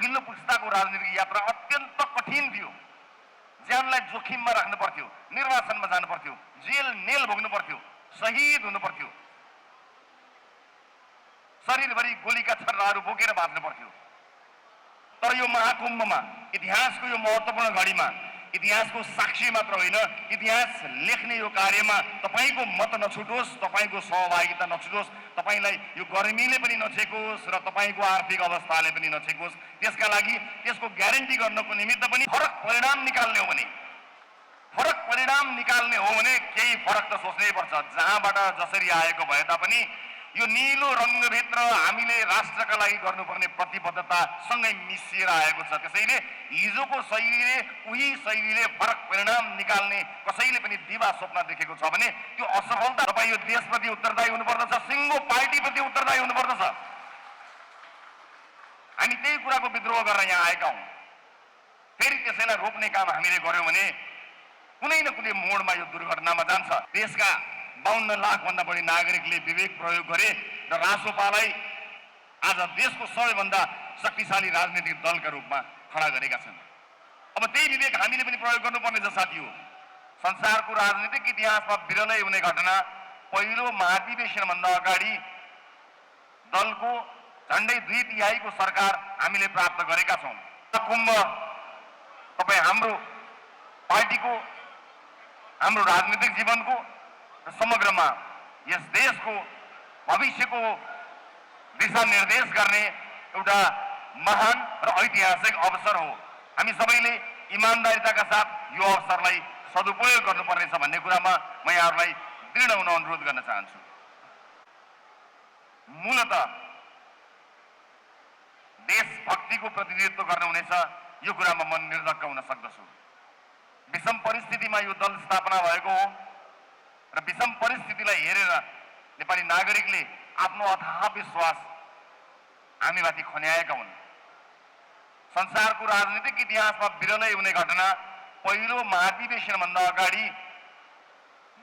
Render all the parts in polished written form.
अघिल्लो पुस्ताको राजनीतिक यात्रा अत्यन्त कठिन थियो। ज्यानलाई जोखिममा राख्नु पर्थ्यो, निर्वाचनमा जानु पर्थ्यो, जेल नेल भोग्नु पर्थ्यो, शहीद हुनु पर्थ्यो, शरीरभरि गोलीका छर्राहरू बोकेर बाँच्नु पर्थ्यो। तर यो महाकुम्भमा, इतिहासको यो महत्त्वपूर्ण घडीमा, इतिहासको साक्षी मात्र होइन, इतिहास लेख्ने यो कार्यमा तपाईको मत नछुटोस्, तपाईको सहभागिता नछुटोस्, तपाईलाई यो गर्मीले पनि नछेकोस् र तपाईको आर्थिक अवस्थाले पनि नछेकोस्। त्यसका लागि त्यसको ग्यारेन्टी गर्नको निमित्त पनि फरक परिणाम निकाल्ने हो भने केही फरक त सोच्नै पर्छ। जहाँबाट जसरी आएको भए तापनि यो नीलो रङ्गभित्र हामीले राष्ट्रका लागि गर्नुपर्ने प्रतिबद्धता सँगै मिसिएर आएको छ। त्यसैले हिजोको शैलीले उही शैलीले फरक परिणाम निकाल्ने कसैले पनि दिवा स्वप्न देखेको छ भने त्यो असफलता। तपाईँ यो देशप्रति उत्तरदायी हुनुपर्दछ, सिङ्गो पार्टीप्रति उत्तरदायी हुनुपर्दछ। हामी त्यही कुराको विद्रोह गरेर यहाँ आएका हौँ। फेरि त्यसैलाई रोक्ने काम हामीले गर्यौँ भने कुनै न कुनै मोडमा यो दुर्घटनामा जान्छ। देशका 52 लाख भन्दा बढी नागरिकले विवेक प्रयोग गरे र रासोपालाई आज देशको सबैभन्दा शक्तिशाली राजनीतिक दलका रूपमा खडा गरेका छन्। अब त्यही विवेक हामीले पनि प्रयोग गर्नुपर्ने छ साथीहो। संसारको राजनीतिक इतिहासमा विरलै हुने घटना, पहिलो महाधिवेशनभन्दा अगाडि दलको झन्डै 2/3 सरकार हामीले प्राप्त गरेका छौँ। कुम्भ तपाईँ हाम्रो पार्टीको, हाम्रो राजनीतिक जीवनको र समग्रमा यस देशको भविष्यको दिशा निर्देश गर्ने एउटा महान र ऐतिहासिक अवसर हो। हामी सबैले इमानदारिताका साथ यो अवसरलाई सदुपयोग गर्नुपर्नेछ भन्ने कुरामा म यहाँहरूलाई दृढ हुन अनुरोध गर्न चाहन्छु। मूलतः देशभक्तिको प्रतिनिधित्व गर्नुहुनेछ, यो कुरामा म निर्धक्क हुन सक्दछु। विषम परिस्थितिमा यो दल स्थापना भएको हो र विषम परिस्थितिलाई हेरेर नेपाली नागरिकले आफ्नो अथाह विश्वास हामीमाथि खन्याएका हुन्। संसारको राजनीतिक इतिहासमा विरलै हुने घटना, पहिलो महाधिवेशनभन्दा अगाडि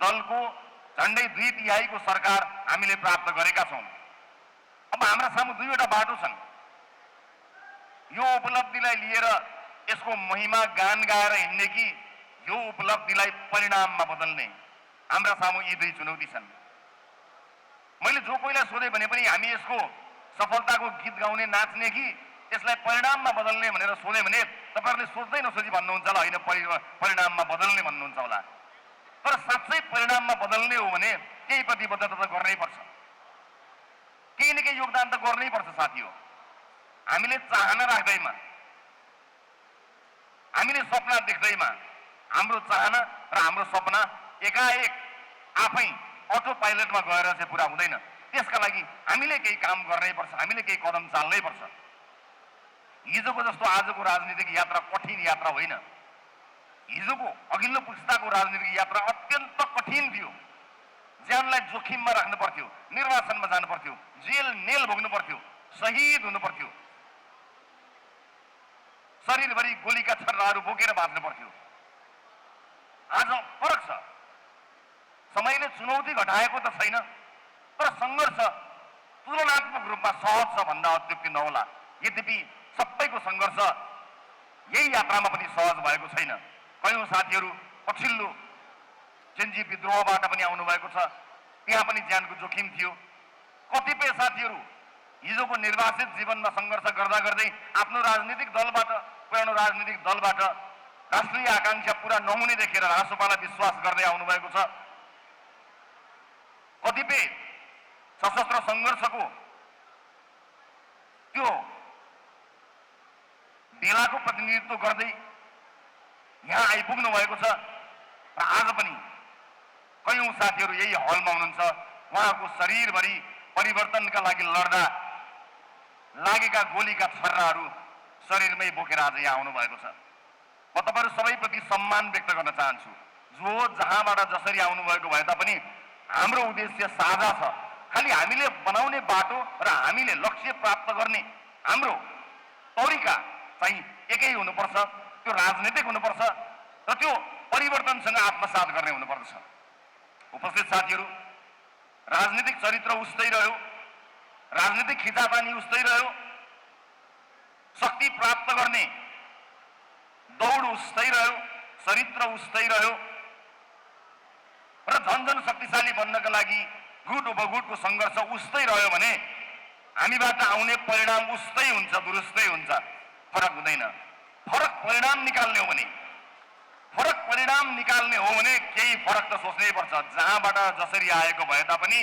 दलको झन्डै 2/3 सरकार हामीले प्राप्त गरेका छौँ। अब हाम्रा सामु दुईवटा बाटो छन्। यो उपलब्धिलाई लिएर यसको महिमा गान गाएर हिँड्ने कि यो उपलब्धिलाई परिणाममा बदल्ने, हाम्रा सामु यी दुई चुनौती छन्। मैले जो कोहीलाई सोधेँ भने पनि हामी यसको सफलताको गीत गाउने, नाच्ने कि यसलाई परिणाममा बदल्ने भनेर सोधेँ भने तपाईँहरूले सोच्दै नसोची भन्नुहुन्छ होला, होइन परिणाममा बदल्ने भन्नुहुन्छ होला। तर साँच्चै परिणाममा बदल्ने हो भने केही प्रतिबद्धता त गर्नै पर्छ, केही न केही योगदान त गर्नै पर्छ साथी हो। हामीले चाहना राख्दैमा, हामीले सपना देख्दैमा हाम्रो चाहना र हाम्रो सपना एकाएक आफै अटो पाइलटमा गएर चाहिँ पुरा हुँदैन। त्यसका लागि हामीले केही काम गर्नै पर्छ, हामीले केही कदम चाल्नै पर्छ। हिजोको जस्तो आजको राजनीतिक यात्रा कठिन यात्रा होइन। हिजोको अघिल्लो पुस्ताको राजनीतिक यात्रा अत्यन्त कठिन थियो। ज्यानलाई जोखिममा राख्नु पर्थ्यो, निर्वाचनमा जानु पर्थ्यो, जेल नेल भोग्नु पर्थ्यो, शहीद हुनु पर्थ्यो, शरीरभरि गोलीका छर्राहरू बोकेर बाँच्नु पर्थ्यो। आज फरक छ। समयले चुनौती घटाएको त छैन, तर सङ्घर्ष तुलनात्मक रूपमा सहज छ भन्दा अत्युक्ति नहोला। यद्यपि सबैको सङ्घर्ष यही यात्रामा पनि सहज भएको छैन। कयौँ साथीहरू पछिल्लो जेन्जी विद्रोहबाट पनि आउनुभएको छ, त्यहाँ पनि ज्यानको जोखिम थियो। कतिपय साथीहरू हिजोको निर्वाचित जीवनमा सङ्घर्ष गर्दा गर्दै आफ्नो राजनीतिक दलबाट, पुरानो राजनीतिक दलबाट राष्ट्रिय आकाङ्क्षा पुरा नहुने देखेर रासोपालाई विश्वास गर्दै आउनुभएको छ। कतिपय सशस्त्र सङ्घर्षको त्यो बेलाको प्रतिनिधित्व गर्दै यहाँ आइपुग्नु भएको छ र आज पनि कयौँ साथीहरू यही हलमा हुनुहुन्छ। उहाँको शरीरभरि परिवर्तनका लागि लड्दा लागेका गोलीका छर्राहरू शरीरमै बोकेर आज यहाँ आउनु भएको छ। म तपाईँहरू सबैप्रति सम्मान व्यक्त गर्न चाहन्छु। जो जहाँबाट जसरी आउनुभएको भए तापनि हाम्रो उद्देश्य साझा छ। खालि हामीले बनाउने बाटो र हामीले लक्ष्य प्राप्त गर्ने हाम्रो तरिका चाहिँ एकै हुनुपर्छ, त्यो राजनीतिक हुनुपर्छ र त्यो परिवर्तनसँग आत्मसात गर्ने हुनुपर्दछ। उपस्थित साथीहरू, राजनीतिक चरित्र उस्तै रह्यो, राजनीतिक खिचातानी उस्तै रह्यो, शक्ति प्राप्त गर्ने दौड उस्तै रह्यो, चरित्र उस्तै रह्यो र झन झन शक्तिशाली बन्नका लागि गुट उपगुटको सङ्घर्ष उस्तै रह्यो भने हामीबाट आउने परिणाम उस्तै हुन्छ, दुरुस्तै हुन्छ, फरक हुँदैन। फरक परिणाम निकाल्ने हो भने केही फरक त सोच्नै पर्छ। जहाँबाट जसरी आएको भए तापनि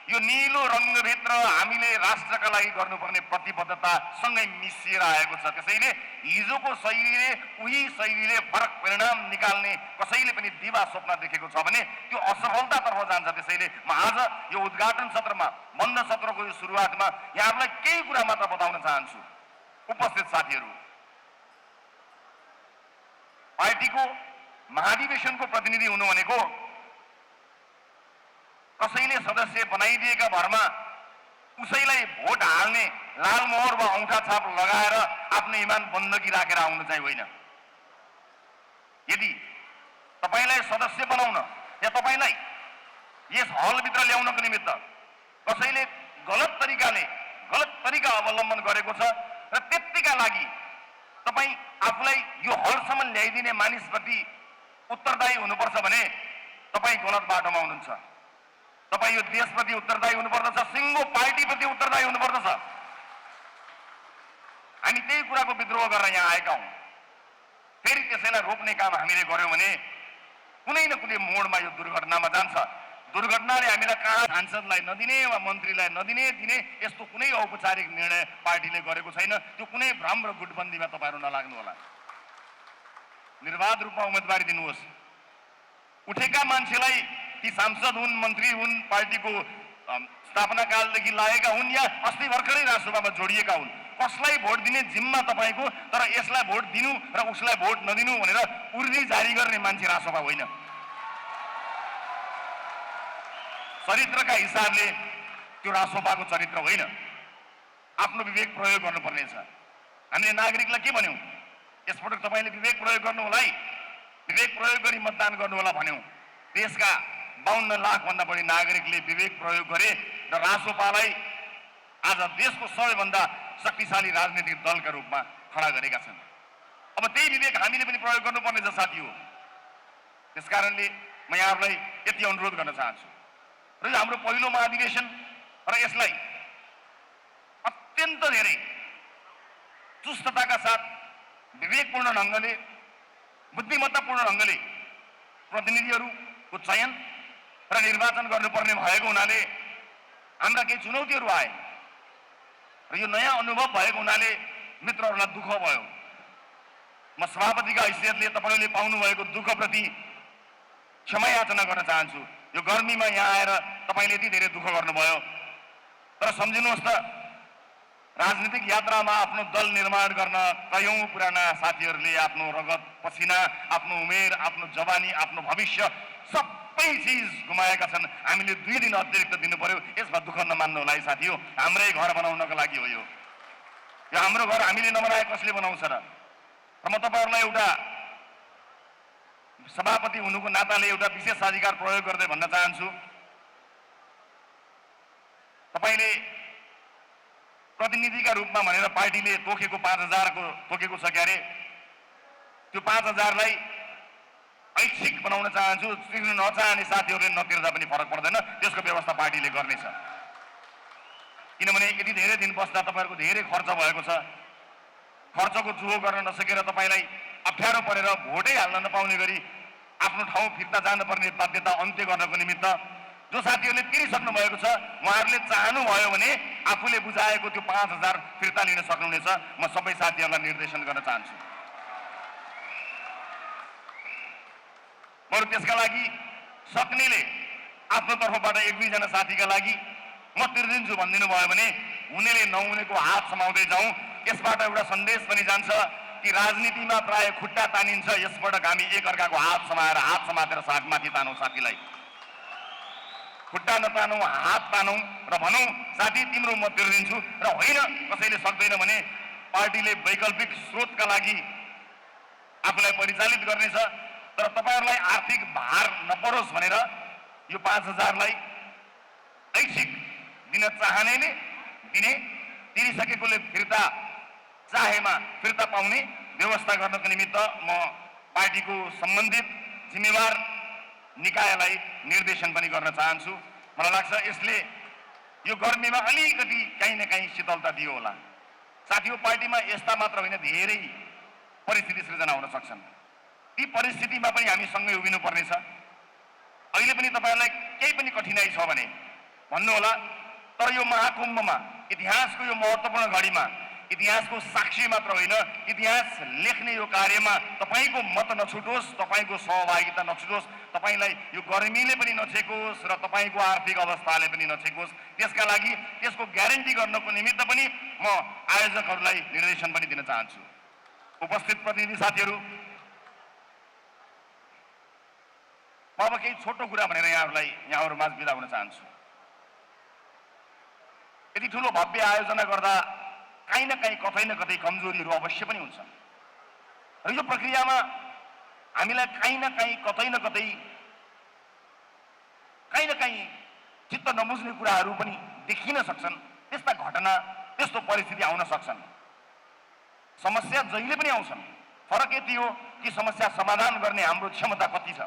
यो नीलो रङ्गभित्र हामीले राष्ट्रका लागि गर्नुपर्ने प्रतिबद्धता सँगै मिसिएर आएको छ। त्यसैले हिजोको शैलीले उही शैलीले फरक परिणाम निकाल्ने कसैले पनि दिवा स्वप्न देखेको छ भने त्यो असफलतातर्फ जान्छ। त्यसैले म आज यो उद्घाटन सत्रमा, बन्द सत्रको यो सुरुवातमा यहाँहरूलाई केही कुरा मात्र बताउन चाहन्छु। उपस्थित साथीहरू, पार्टीको महाधिवेशनको प्रतिनिधि हुनु भनेको कसैले सदस्य बनाइदिएका भरमा उसैलाई भोट हाल्ने लालमोहर वा औँठा छाप लगाएर आफ्नो इमान बन्दगी राखेर आउनु चाहिँ होइन। यदि तपाईलाई सदस्य बनाउन या तपाईलाई यस हलभित्र ल्याउनको निमित्त कसैले गलत तरिका अवलम्बन गरेको छ र त्यतिका लागि तपाई आफूलाई यो हलसम्म ल्याइदिने मानिसप्रति उत्तरदायी हुनुपर्छ भने तपाई गलत बाटोमा हुनुहुन्छ। तपाई यो देशप्रति उत्तरदायी हुनुपर्दछ, सिङ्गो पार्टीप्रति उत्तरदायी हुनुपर्दछ। हामी त्यही कुराको विद्रोह गरेर यहाँ आएका हौँ। फेरि त्यसैलाई रोक्ने काम हामीले गर्यौँ भने कुनै न कुनै मोडमा यो दुर्घटनामा जान्छ। दुर्घटनाले हामीलाई कहाँ सांसदलाई नदिने वा मन्त्रीलाई नदिने दिने यस्तो कुनै औपचारिक निर्णय पार्टीले गरेको छैन। त्यो कुनै भ्रम र गुटबन्दीमा तपाईँहरू नलाग्नु होला। निर्वाध रूपमा उम्मेदवारी दिनुहोस्। उठेका मान्छेलाई ती सांसद हुन्, मन्त्री हुन्, पार्टीको स्थापना कालदेखि लागेका हुन् या अस्ति भर्खरै राजसभामा जोडिएका हुन्, कसलाई भोट दिने जिम्मा तपाईँको। तर यसलाई भोट दिनु र उसलाई भोट नदिनु भनेर उर्दी जारी गर्ने मान्छे राजसभा होइन। चरित्रका हिसाबले त्यो राजसभाको चरित्र होइन। आफ्नो विवेक प्रयोग गर्नुपर्ने छ। हामीले नागरिकलाई के भन्यौँ? यसपटक तपाईँले विवेक प्रयोग गर्नु होला है, विवेक प्रयोग गरी मतदान गर्नु होला भन्यौँ। देशका 52 लाखभन्दा बढी नागरिकले विवेक प्रयोग गरे र रासोपालाई आज देशको सबैभन्दा शक्तिशाली राजनीतिक दलका रूपमा खडा गरेका छन्। अब त्यही विवेक हामीले पनि प्रयोग गर्नुपर्ने छ साथी हो। त्यसकारणले म यहाँहरूलाई यति अनुरोध गर्न चाहन्छु र यो हाम्रो पहिलो महाधिवेशन र यसलाई अत्यन्त धेरै चुस्तताका साथ विवेकपूर्ण ढङ्गले, बुद्धिमत्तापूर्ण ढङ्गले प्रतिनिधिहरूको चयन र निर्वाचन गर्नुपर्ने भएको हुनाले हाम्रा केही चुनौतीहरू आए र यो नयाँ अनुभव भएको हुनाले मित्रहरूलाई दुःख भयो। म सभापतिका हैसियतले तपाईँले पाउनुभएको दुःखप्रति क्षमा याचना गर्न चाहन्छु। यो गर्मीमा यहाँ आएर तपाईँले यति धेरै दुःख गर्नुभयो, तर सम्झिनुहोस् त, राजनीतिक यात्रामा आफ्नो दल निर्माण गर्न कयौं पुराना साथीहरूले आफ्नो रगत, पसिना, आफ्नो उमेर, आफ्नो जवानी, आफ्नो भविष्य सबै चिज गुमाएका छन्। हामीले 2 दिन अतिरिक्त दिनु पर्यो। यसमा दुःख नमान्नु होला है साथी हो। हाम्रै घर बनाउनको लागि हो यो हाम्रो घर हामीले नबनाए कसले बनाउँछ र? म तपाईँहरूलाई एउटा सभापति हुनुको नाताले एउटा विशेष अधिकार प्रयोग गर्दै भन्न चाहन्छु। तपाईँले प्रतिनिधिका रूपमा भनेर पार्टीले तोकेको 5000 को तोकेको छ क्यारे, त्यो 5000लाई ऐच्छिक बनाउन चाहन्छु। तिर्न नचाहने साथीहरूले नतिर्दा पनि फरक पर्दैन, त्यसको व्यवस्था पार्टीले गर्नेछ। किनभने यति धेरै दिन बस्दा तपाईँहरूको धेरै खर्च भएको छ। खर्चको जुहो गर्न नसकेर तपाईँलाई अप्ठ्यारो परेर भोटै हाल्न नपाउने गरी आफ्नो ठाउँ फिर्ता जानुपर्ने बाध्यता अन्त्य गर्नको निमित्त जो साथीहरूले तिरिसक्नु भएको छ, उहाँहरूले चाहनुभयो भने आफूले बुझाएको त्यो 5000 फिर्ता लिन सक्नुहुनेछ। म सबै साथीहरूलाई निर्देशन गर्न चाहन्छु। बरु त्यसका लागि सक्नेले आफ्नो तर्फबाट 1-2 जना साथीका लागि म तिर्दिन्छु भनिदिनु भयो भने हुनेले नहुनेको हात समाउँदै जाउँ। यसबाट एउटा सन्देश पनि जान्छ कि राजनीतिमा प्राय खुट्टा तानिन्छ, यसपटक हामी एकअर्काको हात समातेर साथमाथि तानौँ। साथीलाई खुट्टा नतानौँ, हात तानौँ र भनौँ साथी तिम्रो म तिर्दिन्छु। र होइन कसैले सक्दैन भने पार्टीले वैकल्पिक स्रोतका लागि आफूलाई परिचालित गर्नेछ। तर तपाईँहरूलाई आर्थिक भार नपरोस् भनेर यो 5000लाई ऐच्छिक दिन चाहनेले दिने, तिरिसकेकोले फिर्ता चाहेमा फिर्ता पाउने व्यवस्था गर्नको निमित्त म पार्टीको सम्बन्धित जिम्मेवार निकायलाई निर्देशन पनि गर्न चाहन्छु। मलाई लाग्छ यसले यो गर्मीमा अलिकति कहीँ न कहीँ शीतलता दियो होला। साथीको पार्टीमा यस्ता मात्र होइन, धेरै परिस्थिति सृजना हुन सक्छन्। ती परिस्थितिमा पनि हामी सँगै उभिनु पर्नेछ। अहिले पनि तपाईहरुलाई केही पनि कठिनाइ छ भने भन्नुहोला, तर यो महाकुम्भमा इतिहासको यो महत्त्वपूर्ण घडीमा इतिहासको साक्षी मात्र होइन, इतिहास लेख्ने यो कार्यमा तपाईको मत नछुटोस्, तपाईको सहभागिता नछुटोस्, तपाईलाई यो गर्मीले पनि नछेकोस् र तपाईको आर्थिक अवस्थाले पनि नछेकोस्। त्यसका लागि त्यसको ग्यारेन्टी गर्नको निमित्त पनि म आयोजकहरूलाई निर्देशन पनि दिन चाहन्छु। उपस्थित प्रतिनिधि साथीहरू, म अब केही छोटो कुरा भनेर यहाँहरु माझ बिदा हुन चाहन्छु। यति ठूलो भव्य आयोजना गर्दा कहीँ न कहीँ कतै न कतै कमजोरीहरू अवश्य पनि हुन्छन् र यो प्रक्रियामा हामीलाई कहीँ न कहीँ कतै न कहीँ चित्त नबुझ्ने कुराहरू पनि देखिन सक्छन्। त्यस्ता घटना, त्यस्तो परिस्थिति आउन सक्छन्। समस्या जहिले पनि आउँछन्। फरक यति हो कि समस्या समाधान गर्ने हाम्रो क्षमता कति छ।